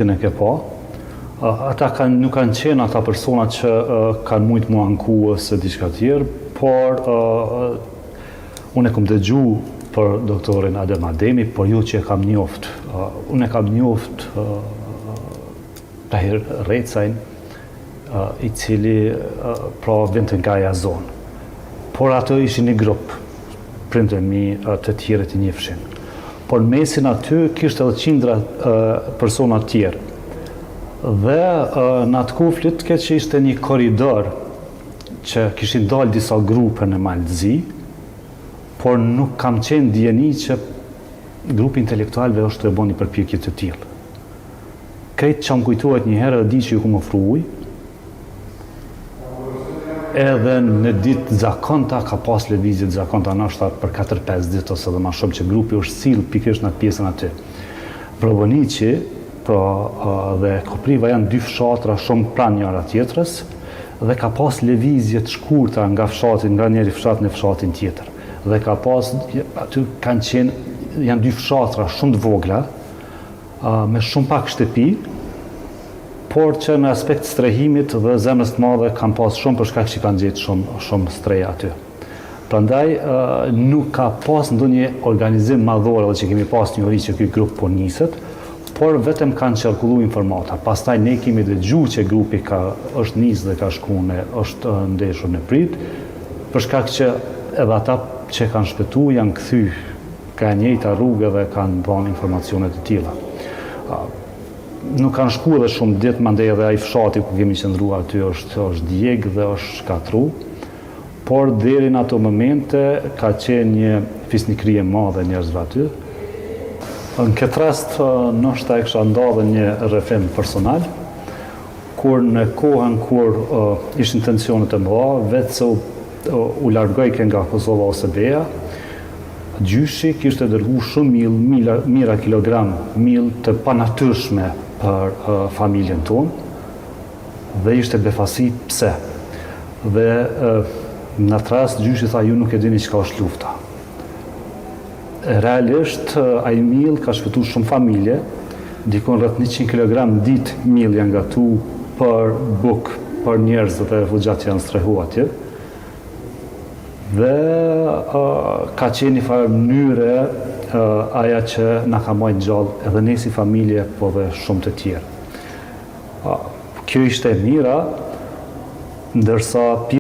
E ke pa, ata kanë, nuk kanë qenë ata persona që kanë mujtë mu anku ose diçka tjerë, por unë e kom dëgju për doktorin Adem Ademi, por jo që e kam njoft. Unë e kam njoft Tahir Recajn, i cili pra vinte nga aja zonë. Por ato ishin një grup, prindët e mi të tjerët i njifshin. Por në mesin aty kishte edhe qindra persona të tjerë. Dhe në atë kohë flitke që ishte një korridor që kishin dalë disa grupe në Mal të Zi, por nuk kam qenë n'dijeni që grupi i intelektualëve është tu e bo një përpjekje të tillë. Krejt ça më kujtohet një herë edhe di që ju kom ofru ujë, edhe në ditë të zakonta ka pas lëvizje të zakonta ndoshta për 4-5 ditë ose edhe ma shumë që grupi është sill pikërisht në atë pjesën aty. Vroboniqi, pra dhe Kopriva janë dy fshatra shumë pranë njëra tjetrës dhe ka pas lëvizje të shkurtra nga fshati, nga njëri fshat në fshatin tjetër. Dhe ka pas, aty kanë qenë, janë dy fshatra shumë të vogla, me shumë pak shtëpi, por që në aspekt strehimit dhe zemrës të madhe kanë pas shumë për shkak që kanë gjetë shumë shumë strehë aty. Prandaj nuk ka pas ndonjë organizim madhor edhe që kemi pas njohuri që ky grup po niset, por vetëm kanë qarkullu informata. Pastaj ne kemi dëgju që grupi ka është nis dhe ka shku në është ndeshur në pritë, për shkak që edhe ata që kanë shpëtu janë kthy Nga e njëjta rrugë edhe kanë dhënë informacione të tilla. Nuk kanë shku edhe shumë ditë, mandej edhe ai fshati ku kemi qëndru aty është është djeg dhe është shkatru. Por deri në ato momente ka qenë një fisnikëri e madhe e njerëzve aty. Në këtë rast ndoshta e kisha nda dhe një rrëfim personal, kur në kohën kur ishin tensionet e mëdha, veç se u, u largojke nga Kosova OSBE-ja, Gjyshi kishte dërgu shumë mill, mijëra kilogram mill të panatyrshme për familjen tonë dhe ishte befasi pse. Dhe në atë rast gjyshi tha ju nuk e dini çka është lufta. Realisht ai mill ka shpëtu shumë familje, dikun rreth 100 kilogram ditë mill janë gatu për bukë për njerëz dhe refugjatë që janë strehu atje. Dhe ka qenë një farë mënyre aja që na ka majtë gjallë edhe ne si familje, po dhe shumë të tjerë. Kjo ishte e mira, ndërsa.